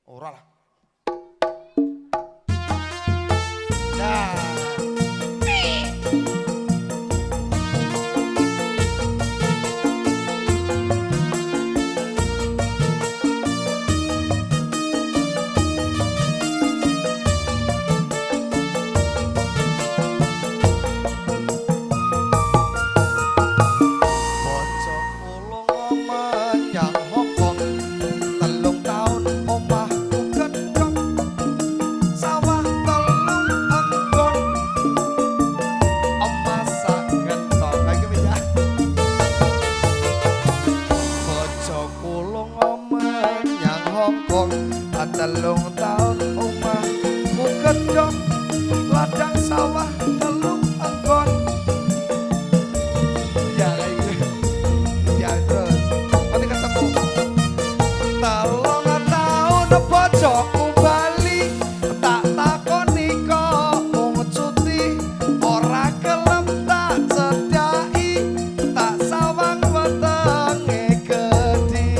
Ora lah. Nah. Telung taun omahku gedhong, ladang sawah telung enggon. Ya ya terus nanti ketemu. 3 taun bojoku bali, tak takoni kok mung cuti, ora gelem tak cedhaki, tak sawang wetenge gedhi.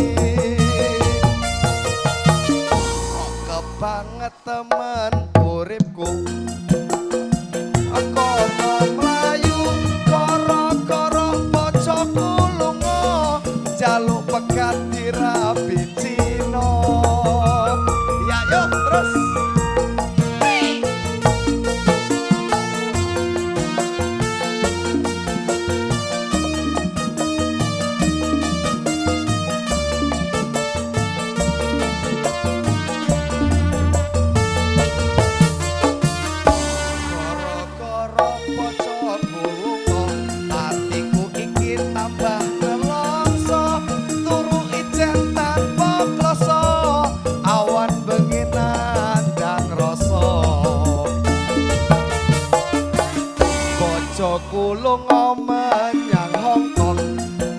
Banget temen uripku, kono mlayu koro-koro bojoku lunga njaluk pegat dirabi Cina. Ya yo terus. Bojoku lunga menyang Hong Kong,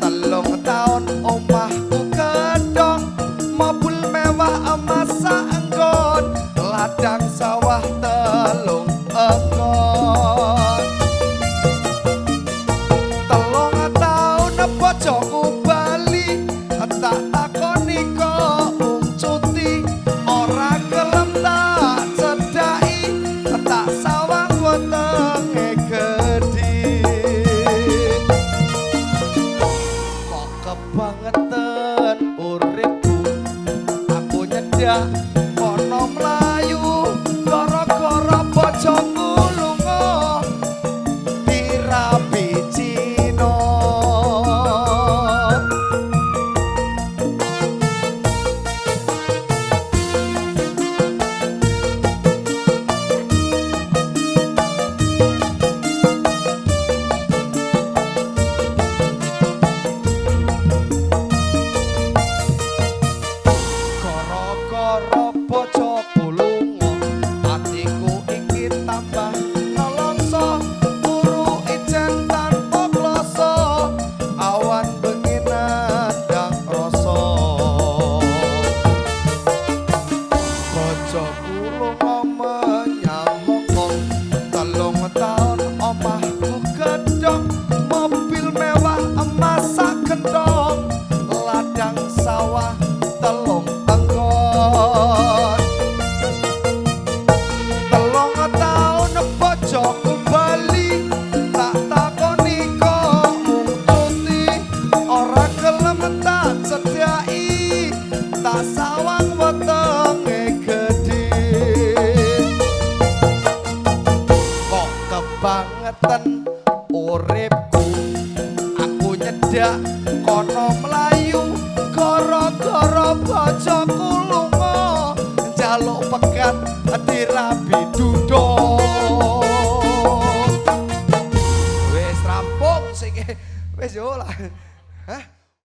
3 taun omahku gedhong, mobil mewah emas saenggon, ladang sawah 3 enggon. 3 taun bojoku bali, tak takoni kok mung cuti, ora gelem tak cedhaki, tak sawang wetenge gedhi. Kok kebangetan uripku, aku nyedak kono mlayu gara-gara bojoku lunga dirabi Cina. Gara-gara bojoku lunga, atiku iki tambah nelongso, turu ijen tanpa kloso, awan bengi nandhang rasa. Bojoku lunga menyang Hong Kong, 3 taun omahku gedhong, mobil mewah emas sak genthong, ladang sawah 3 enggon. 3 taun bojoku bali, tak takoni kok mung cuti, ora gelem tak cedhaki, tak sawang wetenge gedhi. Kok kebangetan uripku, aku nyedak kono mlayu gara-gara bojoku lunga njaluk pegat dirabi duda. Wis rampung sing wis yo lah.